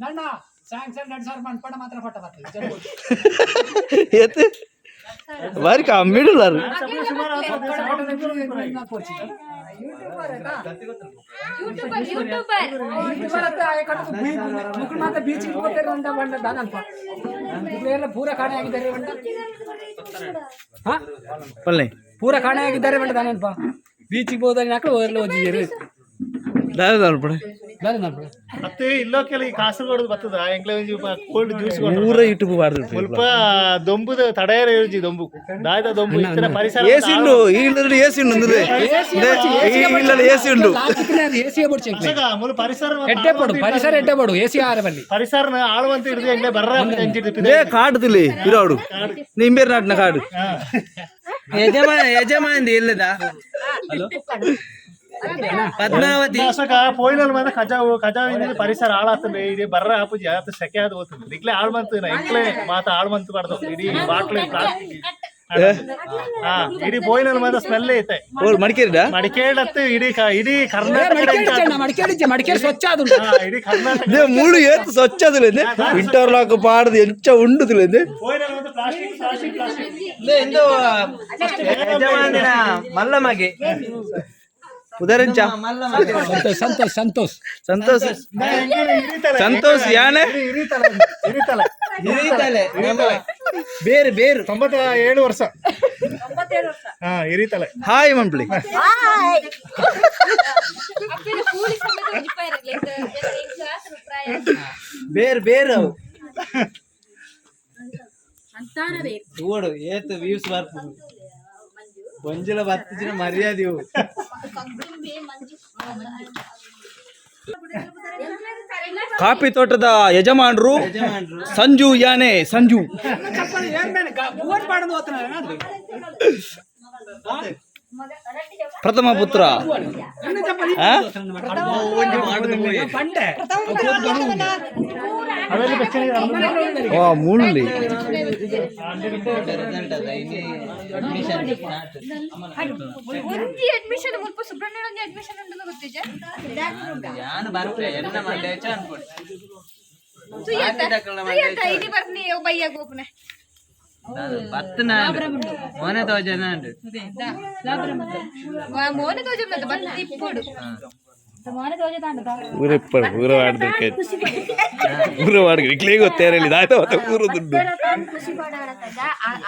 ನನ್ನ ಸ್ಯಾಂಕ್ಷನ್ 2000 ಮನ್ಪಣ ಮಾತ್ರ ಫಟ ಬರ್ತದೆ. ಏತ್ ಬಾರಿ ಕಮ್ಮಿ ಇಡಲಾರು. YouTuber YouTuber. ಮುಕ್ಕಳು ಮಾತ್ರ ಬೀಚಿಗೆ ಹೋಗ್ತಾರೆ ಅಂತ ಬಂಡ ದಾನಲ್ಪ ಎಲ್ಲ ಪೂರ ಕಾಣೆ ಆಗಿದ್ದಾರೆ ಬಂಡ. ಹಾ. ಪಲ್ಲೆ. ಪೂರ ಕಾಣೆ ಆಗಿದ್ದಾರೆ ಬಂಡ ದಾನಲ್ಪ ಬೀಚಿಗೆ ಹೋದ್ರೆ ನಾಲ್ಕು ಹೋಗಲ್ಲ ಹೋಗಿದ್ದೀರಿ. ದಾದ ಅನ್ಪಡೆ. ದಾನಲ್ಪ. ಅತ್ತೆ ಇಲ್ಲೋಕೆಲ್ಲ ಈ ಕಾಸರಗೋಡು ಬರ್ತದ ಎಂಕ್ಲೆ ಒಂಜಿ ಕೋಲ್ಡ್ ಜ್ಯೂಸ್. ಪೂರ ಯೂಟ್ಯೂಬ್ ಬಾರ್ದು. ಮುಲ್ಪ ದೊಂಬುದ ತಡೆಯರ ಇರುಜಿ, ದೊಂಬು ದಾಯ್ದ ದೊಂಬು ಇತ್ತಿನ ಪರಿಸರ. ಎಸಿ ಉಂಡು ಈ ಇಲ್ಲದಲ್ಲಿ, ಎಸಿ ಉಂಡು ಅಂದ್ರೆ ಈ ಇಲ್ಲಲ್ಲಿ ಎಸಿ ಉಂಡು. ಎಸಿ ಬಡ್ಚಿ. ಅಸಗ ಮುಲು ಪರಿಸರ. ಎಡ್ಡೆ ಪಡು ಪರಿಸರ, ಎಡ್ಡೆ ಪಡು ಎಸಿ ಆರ ಬಲ್ಲಿ. ಪರಿಸರನ ಆಳುವಂತ ಹಿಡಿದು ಎಂಕ್ಲೆ ಬರ್ರ ಅಂಚಿಡ್ದು. ಲೇ ಕಾಡು ತಿಳಿ ಇರೋಡು ನಿಂಬೇರು ನಾಟಿನ ಕಾಡು. ಯಜಮಾನ ಯಜಮಾನ್ದಿ ಇಲ್ಲದ ಪದ್ಮಾವತಿ. ಅಸಗ ಪೋಯಿನಲ್ ಮಾತ್ರ ಕಜಾವು ಕಜಾವು ಇಂದ ಪರಿಸರ ಹಾಳಾಗ್ತದೆ. ಇಡೀ ಬರ್ರ ಆಪುಜಿ ಆತ ಸೆಕೆ ಆದ ಹೋಗ್ತದೆ. ಇಕ್ಲೆ ಹಾಳು ಮಂತು ಇಂಕ್ಲೆ ಮಾತ ಹಾಳು ಮಂತು ಬಾರ್ದು. ಇಡೀ ಬಾಟ್ಲು ಪ್ಲಾಸ್ಟಿಕ್. ಹಾ, ಇಡೀ ಪೋಯಿನಲ್ ಮಾತ್ರ ಸ್ಮೆಲ್ ಐತೆ. ಓ ಮಡಿಕೇರಿಡ. ಮಡಿಕೇಡತ್ತು ಇಡೀ ಇಡೀ ಕರ್ನಾಟಕ. ಮಡಿಕೇರಿ ಚೆನ್ನ ಮಡಿಕೇರಿ ಇಜ್ಜೆ, ಮಡಿಕೇರಿ ಸ್ವಚ್ಛ ಅದು. ಹಾ, ಇಡೀ ಕರ್ನಾಟಕ. They ಮೂಡು ಏತ್ ಸ್ವಚ್ಛ ತಿಳಿದೆ, ಇಂಟರ್ಲಾಕ್ ಪಾಡ್ದು ಎಂಚ ಉಂಡು ತಿಳಿದೆ. ಪೋಯಿನಲ್ ಮಾತ್ರ ಪ್ಲಾಸ್ಟಿಕ್ ಪ್ಲಾಸ್ಟಿಕ್ ಪ್ಲಾಸ್ಟಿಕ್. ಇಂದು ಯಜಮಾನ್ದಿನ ಮಲ್ಲ ಮಗೆ. ಉದರಂಚ. ಮಲ್ಲ ಮಗೆ. ಸಂತೋಷ್ ಸಂತೋಷ್ ಸಂತೋಷ್. ಸಂತೋಷ್ ಸಂತೋಷ್ ಯಾನೆ. ಹಿರಿತಲೆ ಹಿರಿತಲೆ. ಹಿರಿತಲೆ ನಮ್ಮ ಬೇರು ಬೇರು. 97 ವರ್ಷ. ಹಾ, ಹಿರಿತಲೆ. ಹಾಯ್ ಮಂಪ್ಲಿ. ಅಪ್ಪಿನ ಕೂಲಿ ಸಮೇತ ಒಂಜಿ ಪಾಯಿರಗ್ಲೆ ಎಂಕ್ ಆತನ ಪ್ರಾಯ. ಬೇರು ಬೇರು ಅವು ತೂವಡು ಏತ್ ವ್ಯೂಸ್ ಬರ್ಪುಂಡು. ಒಂಜಿಲ ಬತ್ತಿಜಿನ ಮರ್ಯಾದೆ ಇವು. ಕಾಫಿ ತೋಟದ ಯಜಮಾನರು. ಯಜಮಾನ್ರು. ಸಂಜು ಯಾನೆ ಸಂಜು. ಪ್ರಥಮ ಪುತ್ರ ಆ? ಬಂಡೆ. ಅವೆಲ್ಲ ಬೆಚ್ಚನೆ. ಓ ಮೂಲಿ. ರಿಸಲ್ಟ್ ಅದ ಇನಿ ಅಡ್ಮಿಷನ್ ಸ್ಟಾರ್ಟ್. ಒಂಜಿ ಅಡ್ಮಿಷನ್ ಮುಲ್ಪ ಸುಬ್ರಹ್ಮಣ್ಯ ಒಂಜಿ ಅಡ್ಮಿಷನ್ ಉಂಟು ಗೊತ್ತಿಜ. ಯಾನ್ ಬರ್ಪೆ ಎನ್ನ ಮಂಡೆ ಹೆಚ್ಚ ಅನ್ಕೊಡಿ. ತುಯ್ಯತ್ತ ತುಯ್ಯತ್ತ ಇನಿ ಬರ್ನಿ ಬಯ್ಯ ಗೋಪುನೆ. ಬತ್ತನ ಮೋನೆ ತೋಜನ ಉಂಡು. ಮೋನೆ ತೋಜ ಬಂದು ಇಪ್ಪುಡು. ಊರೆಪ್ಪ ಊರ ಆಡ್ದಕ್ಕೆ ಊರ ವಾಡ್ಗೆ ಇಕ್ಲೇ ಗೊತ್ತೇರಲಿ ದಾಯ್ತ ಮತ್ತ ಊರು ದುಡ್ಡು. ಖುಷಿ ಪಡಾಡತ್ತದ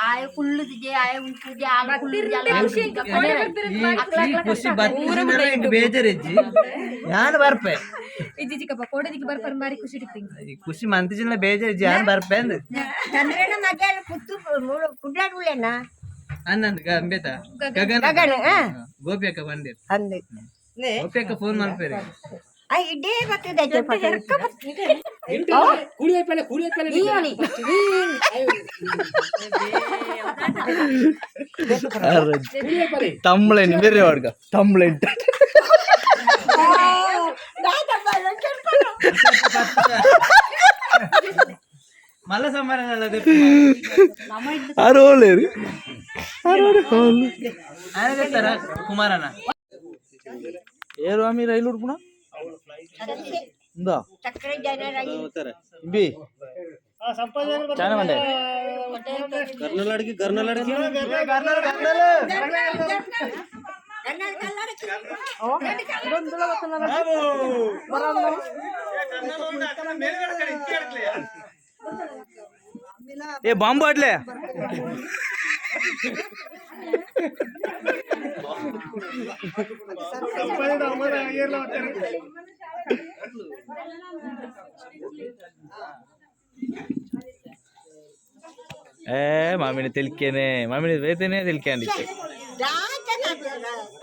ಆಯ ಕುಳ್ಳುದಿಗೆ ಆಯ ಉಂಟುದೆ ಆಯ ಕುಳ್ಳುದಿಗೆ. ಖುಷಿ ಇಂಕ ಕೋಡೆ ಬರ್ತಿರೋದು. ಈ ಖುಷಿ ಬತ್ತಿನ ಇಂಕ್ ಬೇಜಾರಿಜ್ಜಿ ಯಾನ್ ಬರ್ಪೆ. ಇಜ್ಜಿ ಚಿಕ್ಕಪ್ಪ ಕೋಡೆದಿಗೆ ಬರ್ಪರ್ ಮಾರಿ ಖುಷಿ ಇಡ್ತೀನಿ. ಈ ಖುಷಿ ಮಂತಿಜಿನ ಬೇಜಾರಿಜ್ಜಿ ಯಾನ್ ಬರ್ಪೆ ಅಂದ್. ಚಂದ್ರನ ಮಗ ಪುತ್ತು ಕುಡ್ಲಾಡುಲೇನಾ? ಅನ್ನಂದ್ ಗಂಬೇತ ಗಗನ. ಗಗನ, ಆ. ಗೋಪಿ ಅಕ್ಕ ಬಂದಿರ್. ಅಂದು. ಗೋಪಿ ಅಕ್ಕ ಫೋನ್ ಮಲ್ಪೇರಿ. ಆ ಇಡೇ ಬರ್ತದೆ. ಕೂಲಿ ಐಪಲೆ ಕೂಲಿ ಐಪಲೆ. ಕೂಲಿ ಐಪಲೆ. ತಮ್ಳೆನ್ ಬೇರೆ ವಾಡ್ಗ ತಮ್ಳೆನ್. ಮಲ್ಲ ಸಮಾರ. ಅರೋಲೇರಿ ಅರೋಲೆ ಹೋಲ್. ಕುಮಾರನ. ಏರು ಆಮಿ ರೈಲು ಉಡ್ಪುಣ ಇಂದ. ಚಕ್ರ ಜನರ. ಇಂಬಿ ಚಾನ ಮಂಡೆ. ಏ ಬಾಂಬು ಆಡ್ಲೆ. ಏ ಮಾಮಿನ ತೆಲಿಕೇನೆ ಮಾಮಿನ ಬೇತೇನೆ ತೆಲಿಕೆ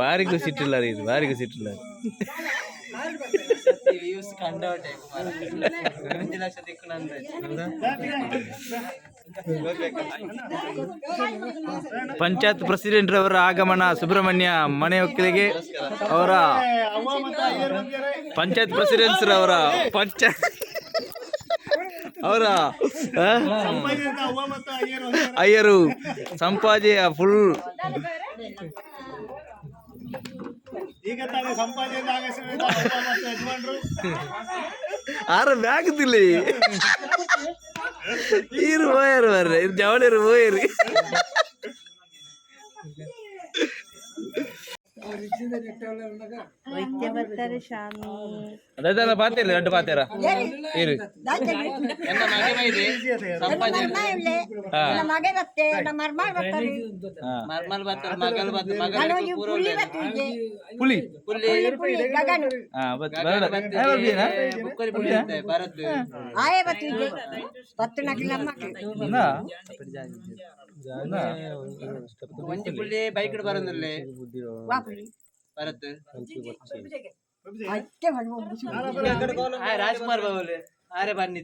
ಬಾರಿ ಖುಷಿ ಇಟ್ಟಿಲ್ಲ ಇದು ಬಾರಿ ಖುಷಿ ಇಟ್ಟಿಲ್ಲ. ವ್ಯೂಸ್ ಕಂಡವಟೆ ಕುಮಾರ 1 ಲಕ್ಷ ದಿಕ್ಕು ನಂದು. ಪಂಚಾಯತ್ ಪ್ರೆಸಿಡೆಂಟ್ ರವರ ಆಗಮನ ಸುಬ್ರಹ್ಮಣ್ಯ ಮನೆ ಒಕ್ಕಲಿಗೆ ಅವರ ಪಂಚಾಯತ್ ಪ್ರೆಸಿಡೆಂಟ್ ರವರ ಪಂಚಾಯತ್ ಅವರ ಆ? ಅಯ್ಯರು ಸಂಪಾಜೆಯ ಫುಲ್. ಈಗ ತಾನೇ ಸಂಪಾದನೆ ಆಗಮಿಸಿದ ಅವ್ವ ಮತ್ತು ಯಜಮಾನ್ರು. ಆರ ಬ್ಯಾಗ್ ತಿಲ್ಲಿ ಇರು ಹೋಯರು ಬರ್ರೆ ಇರು ಜವಳಿರು ಹೋಯರಿ. ಅದೇ ಪಾತಿಲ್ಲ ಎರಡು ಪಾತೇರ ಇರು. ಪುಲಿ ಹಾ ಬತ್ ಬರಡ ಒಂಜಿ ಪುಳ್ಳಿ ಬೈಕ್ ಬರಂದಿಲ್ಲ ಭರತ್ ರಾಜ್ಕುಮಾರ್ ಬಾಬುಲೆ ಆರೆ ಬನ್ನಿ.